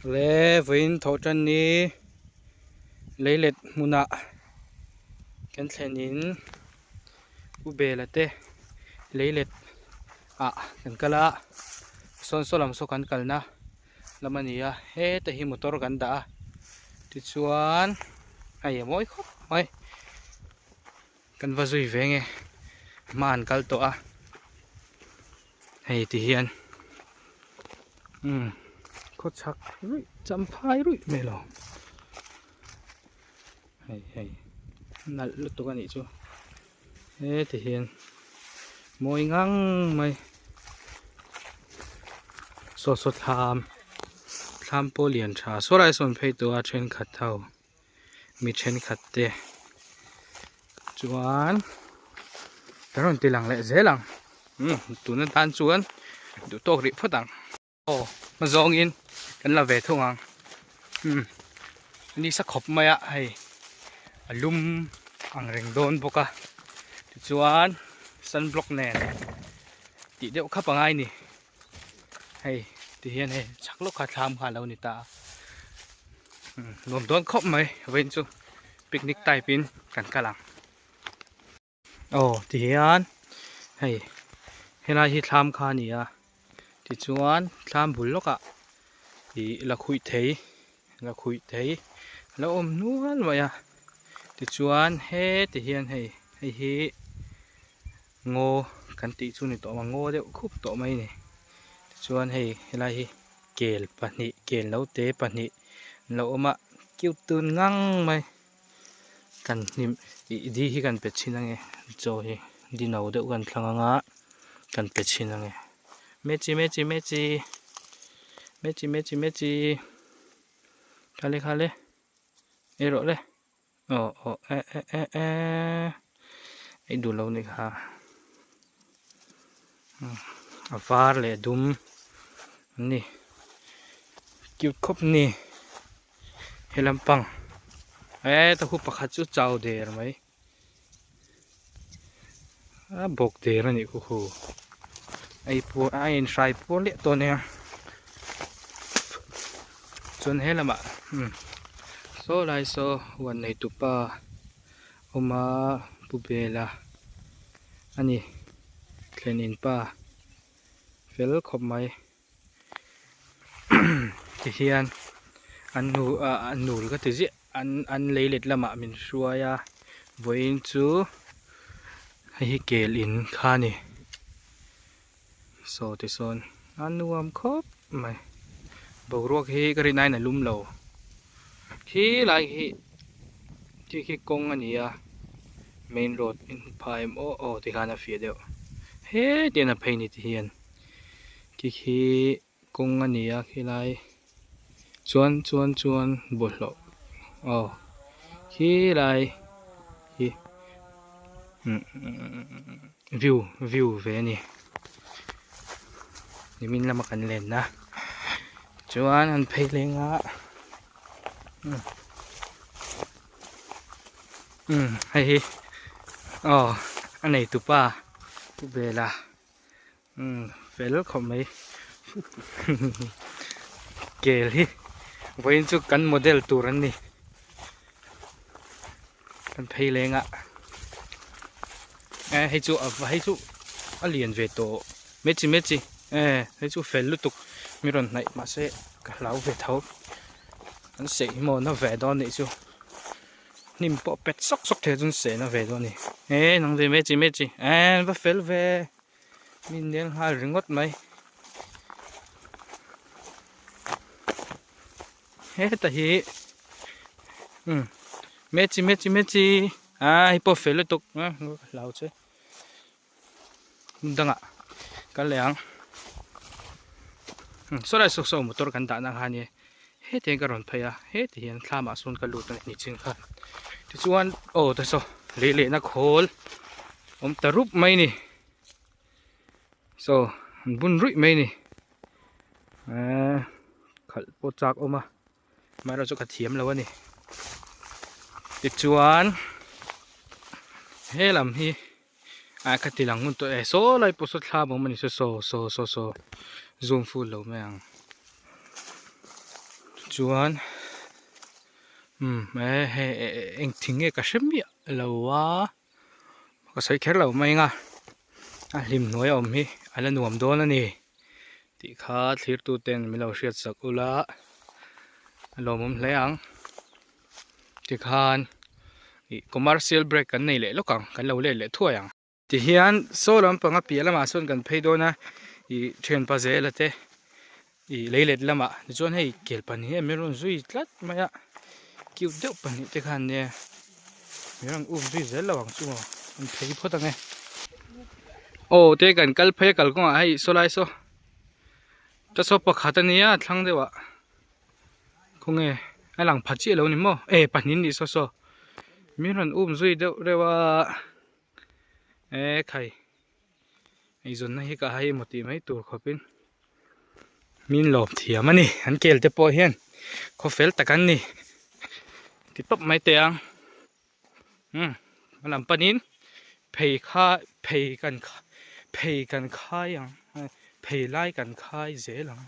Le vawiin thawh tan ni leilet hmunah kan thlen in Pu Bela te leilet ah kan kal a sawn saw lam saw kan kalna lam a ni a heta hi motor kan dah a tichuan hei a mawi khawp mai kan va zui ve nge hma an kal tawh a hei ti hian umm khaw chhak ruih champhai ruih mai lo hei hei nalh lutuk a nih chu heti hian mawi ngang mai saw saw thlam thlam pawh lian tha saw lai sawn phei tawh a thenkhat ho mi thenkhat te chuan kan rawn ti lang leh zel ang umm tuna tan chuan duh tawk rih phawt ang. Aw hma zawngin kan la ve thung ang umm nisa khawp mai a hei a lum ang reng dawn bawk a tichuan sunblock nen tih deuh khap angai ni hei ti hian hei chhak lawk kha thlam kha alo ni ta a umm nuam dawn khawp mai vawiin chu picnic type in kan kal ang. Aw ti hian hei helai hi thlam kha a ni a tichuan thlam bul lawkah ih la khuih thei la khuih thei a lo awm nual mai a tichuan heti hian hei hei hi ngaw kan tih chu ni tawh ang a ngaw deuh khup tawh mai a ni tichuan hei helai hi kel pahnih kel naute pahnih an lo awm a cute tun ngang mai. Kan hnim ih di hi kan pe chhin ange chaw hi di no deuh kan thlang anga kan pe chhin ange mechi mechi mechi mechi mechi mechi khale khale ei rawh le aw aw eh eh eh eh ei duh lo ni kha a var leh dum an ni cute khawp a ni. He lampang heta khu pakhat chu chau der mai a bawk der a nih khu khu ei pawh a in hrai puar leh tawh nia chuan he lamah umm saw lai saw huan nei tupa awm a pu bela a ni thlen in pa fel khawp mai. Ti hian an nu ah an nul ka ti ziah an an lei let lamah min hruai a vawiin chu hei hi kel in kha a ni saw ti sawn a nuam khawp mai boruak hi ka rin aiin a lum lo khi lai hi khi khi kawng a ni a main road in phai em aw aw tikhan a fiah deuh hetiang a phei ni ti hian. Khi khi kawng a ni a khilai chuan chuan chuan bawlhhlawh aw khilai hi view view ve a ni nimin lama kan lenna chuan an phei leng a umm hei hi aw a neitupa pu bela. Umm fel khawp mai kel hi vawiin chu kan model tur an ni kan phei leng a eh hei chu hei chu a lian ve tawh mechi mechi eh hei chu fel lutuk mi rawn hnaih mahse ka hlau ve tho an seih hi maw na ve dawn anih chu. Hnim pawh pet sawk sawk thei chuan sehna ve dawn a ni. He nang ve mai chi mai chi eh va fel ve min nel nghal ringawt mai. Heta hi um mechi mechi mechi a hei pawh fel lutuk a hlau che hmun dangah kal leh ang saw lai saw saw motor kan dahna kha ania heti hian ka rawn phei a heti hian thlamah sawn ka lut a ni chin khan tichuan aw ta saw lei lehna khawl awm ta rup mai a ni saw an bun ruih mai a ni eee khalh pawh chak awm a. Amaherawhchu ka thiam lo a ni. Tichuan he lam hi ah ka ti lang ngun tawh e saw lai pawh saw thlam awm a ni saw saw saw saw saw zoom full lo mai ang. Chuan umm eh hei eng thing nge ka hre miah lo a ka sawi kher lo mai ang a a hlim hnuai a awm hi a la nuam dawn a ni tih kha thlir tu ten min lo hriat sak ula a lawmawm hle ang tikhan ih commercial break kan nei leh lawk ang kan lo let leh thuai ang. Tihian saw lampang a piah lamah sawn kan phei dawn a ih thianpa zela te ih leilet lamah tichuan hei kel pahnih em rawn zui tlat mai a cute deuh pahnih te khan nia min rawn um zui zel lo ang chu maw an phei phawt ang e. Aw te kan kal phei a kalkawngah hei saw lai saw ta saw pakhat a nia thlang deuh ah khawnge a lang pha chiah lo ni maw e pahnih an nih saw saw min rawn um zui deuh reuh a. E khai eizawnna hi ka hai emaw tih mai tur khawpin min lawm thiam a ni an kel te pawh hian khaw fel tak an ni ti tawp mai teh ang umm a lam panin phei kha phei kan phei kan khai ang phei lai kan khai zel ang.